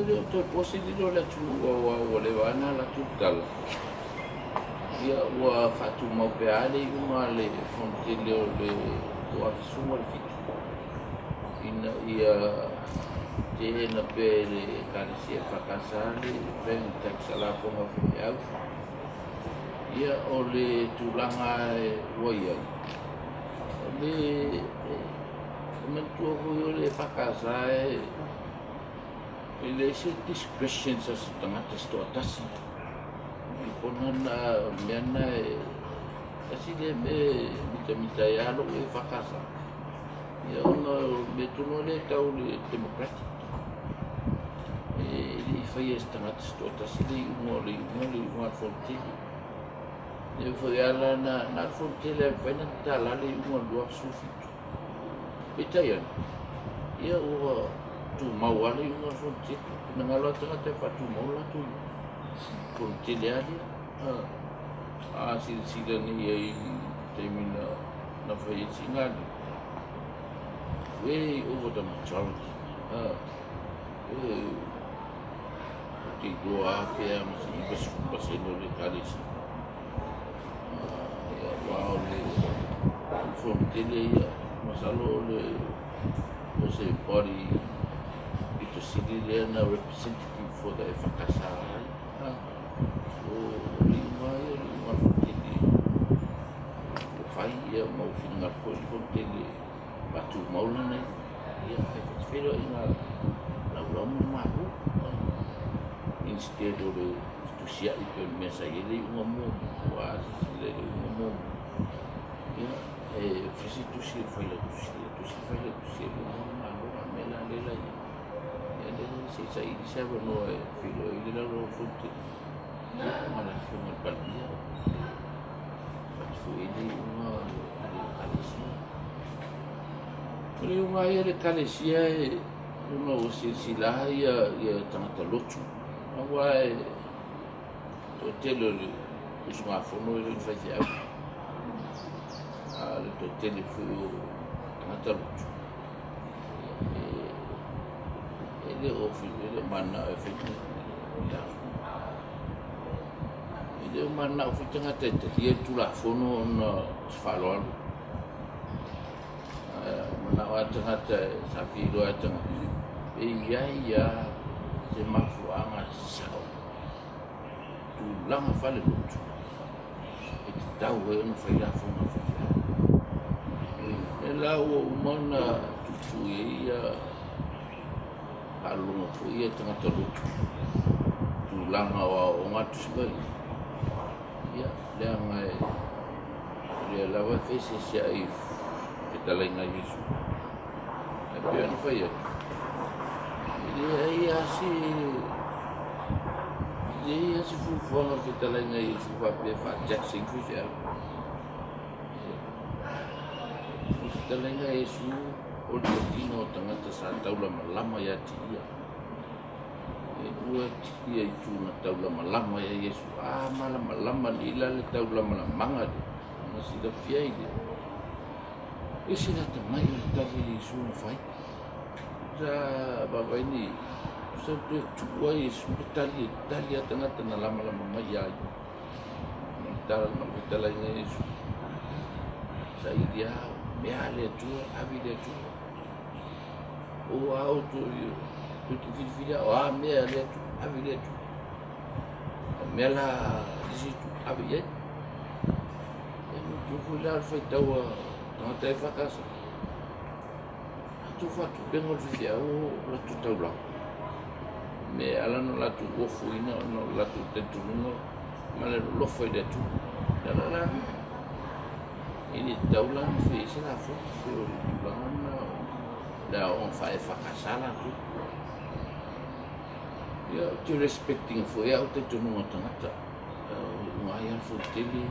E le o toe po se lilo i le atunuu aua ua leva lava ona alu atu le tala, ia ua faatumau pea lava le iuga a le Fonotele o le 2017 ina ia teena pea e le Ekalesia EFKS le family tax a lafoga a faifeau. Ia o le tulaga ua i ai, o le manatua foi o le EFKS e leai se discretion a se tagata se toatasi. O le mea lena e tasi lea mea e mitamita ai lava lou EFKS, ia ona o le mea tonu lava lea e tau o le democratic. E le i faia e se tagata se toatasi le iuga o le iuga o le iuga a le Fonotele. E foi lava la na o le Fonotele lava e mafai ona tatala le iuga o le 2017. Peitai ane, ia ua tumau lava le iuga a le Fonotele. Finagalo lava tagata e faatumau le latou iuga. Fonotele lava lea. A silasila nei i ai i le taimi na fai ai Sigali, way over the majority. Ou te iloa lava pe a ma se 90% o le Ekalesia. Aua o le Fonotele ia, masalo o le o se body pito sili lea na representative for the EFKS. O le iuga lava ia o le iuga a le Fonotele ua fai, ia ma ua finagalo foi le Fonotele e faatumau lana iuga. Ia ae ta te feiloai ma laulau ma le Malo instead o le fetusiai pei o le mea sa i ai le iuga muamua. Aua a silasila i le iuga muamua, ia e fai se tusi a le Failautusi, e tusi le Failautusi e loma le Malo, a o le mea la lea la i ai, ia lea se i saili se avanoa e feiloai ai le Laulau a le Fono Tele ma le Afioga i le Palemia e avatu foi i ai le iuga a le Ekalesia. O le iuga lava ia a le Ekalesia ona ua silasila lava tagata lotu, aua e toatele o le usugafono e le o ni faifeau, a o le toatele foi o tagata lotu, e le o mananao e fai ni lafoga. E le o mananao foi tagata e talia le Tulafono ona o se faaaloalo. Manao lava tagata sa feiloai lava tagata e i ai lava se mafuaaga sao, tulaga faalelotu e tatau ai ona fai lafoga a faifeau. O lea la ua uma ona tuutuu i ai ia faalologo foi ia tagata lotu i tulaga o aoaoga a le Tusi Paia, ia leaga o lea lava e feeseeseai i fetalaiga a Iesu. Ae pei ona fai atu, e leai lava se e leai lava se fuafuaga o le fetalaiga a Iesu faapea e faa-tax ai faifeau. O le fetalaiga a Iesu o le totino o tagata sa taulamalama ia te ia. E lua ia itu na taulamalama ia Iesu. A malamalama nei la le taulamalamaga lea, ona silafia ai lea, ese le atamai o le tali a Iesu na fai. Sa vaavaai nei, sa toe tuu ai Iesu le tali e tali a tagata na lamalama mai ia ia. Ma le tala ma le fetalaiga a Iesu, saili lava, mea a le Atua, ave i le Atua. O a outou tou te filifili o a mea a le Atua, ave i le Atua. O mea la a le isi itu, ave i ai. E manatua foi la o le faitau a tagata EFKS, latou faatupega o le faifeau o latou taulaga. O le mea e ala ona latou ofoina ona o le latou talitonuga ma le alofa i le Atua. O le ala la lena. E le tatau la ona fai ai se lafoga, pei o le tulaga lena o le aoga faale-EFKS latou. Ia, ou te respect ina foi au talitonuga o tagata. O iuga ia Fonotele.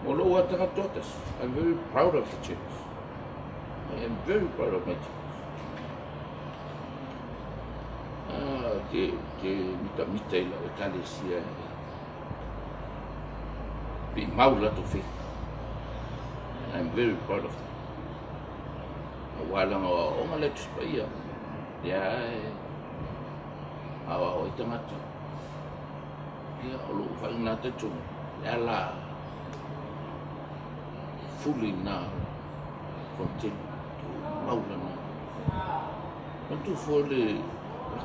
O lou lava tagata toatasi, I'm very proud of the church. I am very proud of my church. Ah, te mitamita i lau ekalesia e piimau latou faith. And I'm very proud of that. Aua leaga o aoaoga lea Tusi Paia, lea e Aoao ai tagata. Ia, o lou faigata talitonu, le ala fuli lena o le Fonotele, tumau lena. Manatua foi le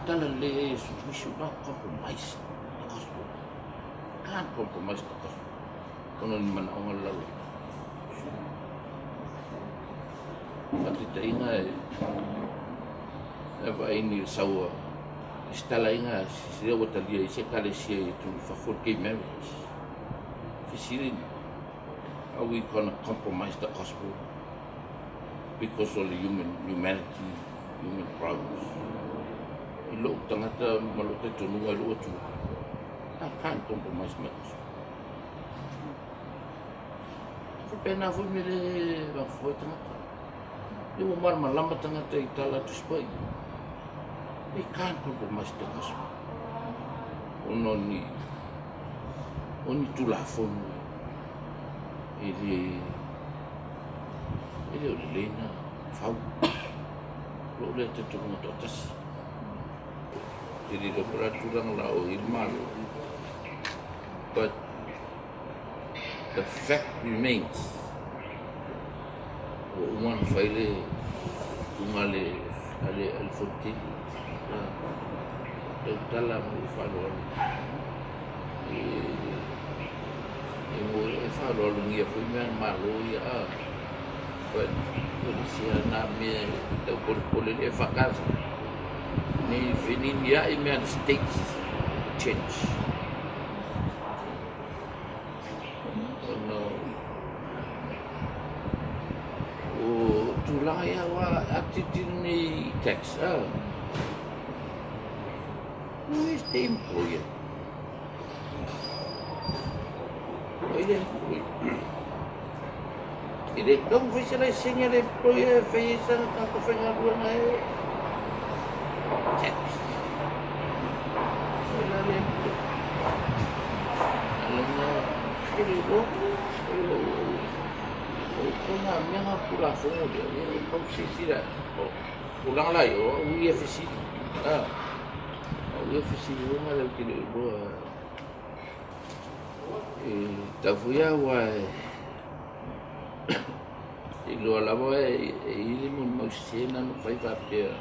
tala lelei a Iesu, we should not compromise the gospel. Can't compromise the gospel. Ona o ni manaoga o le lalolagi. Faataitaiga e vaai ni sau a resitalaina lea ua talia ai se ekalesia i atunuu i fafo le gay marriage. Fesili ina, are we gonna compromise the gospel because of the human humanity, human problems? I lou tagata ma lou talitonuga i lou atunuu, I can't compromise my gospel. E faapena foi mea lea e mafaufau ai tagata. Lea ua malamalama tagata i tala a Tusi Paia. They can't compromise the gospel. Ona o ni, o ni tulafono e le, e le o lelei na fau. Lou lea talitonuga toatasi. E le iloa po o le a le tulaga o le a oo i ai le Malo. But the fact remains, ua uma ona fai le iuga a le a le Fonotele. Tautala ma lou faaaloalo e faaaloalogia foi mea a le Malo ia a but o le isi lava na mea e tau polepole le EFKS ne i feniniai mea a le States Church. Ona o tulaga ia aua a tilotilo nei i tax a, who is the employer? O ai le employer? E le tatau ona fai se laisene a le employer e fai ai sana tagata faigaluega e tax. O ai la le employer? A lona e le iloa, o kona mea na Tulafono lea, e le tau silasila, o tulaga la ia, o au ia e fesili, a, o au ia e fesili ona lea ou te le o iloa e tatau foi lava aua e iloa lava e i ai le molimau sese na na fai faapea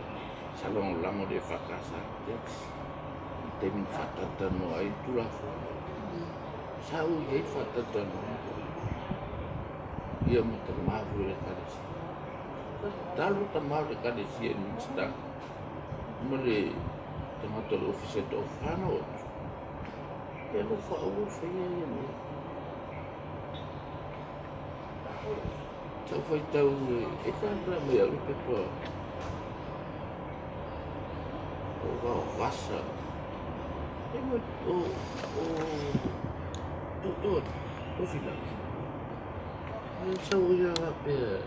sa lagolago i le EFKS tax i le taimi na faatalatalanoa ai le Tulafono. Sa ou i ai i le faatalatalanoaga ia ma tama foi o le Ekalesia. Sa tatalo tama o le Ekalesia i le Minisita ma le tagata o le Ofisa e toafa na oo atu. E alofa aua le faia ia mea. Sa ou faitau e talatala mai au le pepa o Vaovasa. E mo o o to Tofilau. E sau ia faapea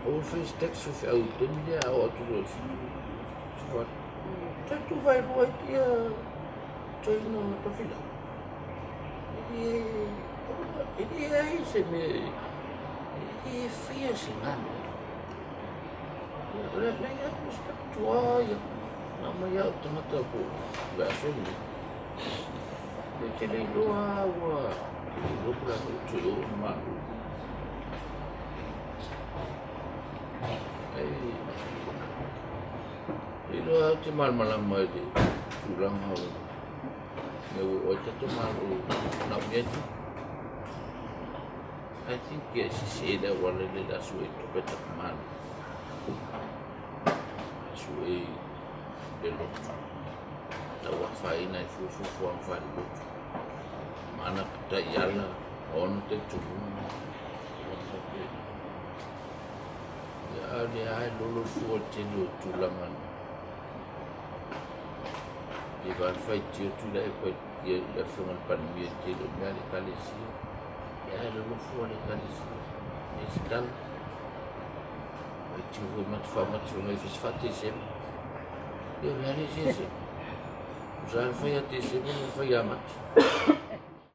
aua le faia se tax faifeau i le taimi lea a oo atu loa i le 7, toe tuvaelua ai ia toeaina o Tofilau. E leai se mea e le faia se galuega. O le mea tuai na aumai lava o tagata po o le aso lenei. Ou te le iloa ua te le iloa po o le a le mea ua toe o i le Malo. Ae iloa ou te malamalama i le tulaga o mea ua oo i ai le tatou Malo manaomia ai tupe. I think e sese le auala lea o le a sue ai tupe a le tatou Malo. Sue i le lotu. Tau afaina ai fua fuafuaga faale-lotu. Ma ana taiala o ona talitonuga. Ia, a o lea lava e lolo le fua o le tele o tulaga i va le faitio Tuilaepa i le afioga i le Palemia i le tele o mea a le Ekalesia. Ia ae lolo fua le Ekalesia. E se tala. Faitio foi ma te faamatio mai fai se faa-Tesema. Ia o le a le eseese. Tusa lava le fai ia Tesema ma le fai ia Mati.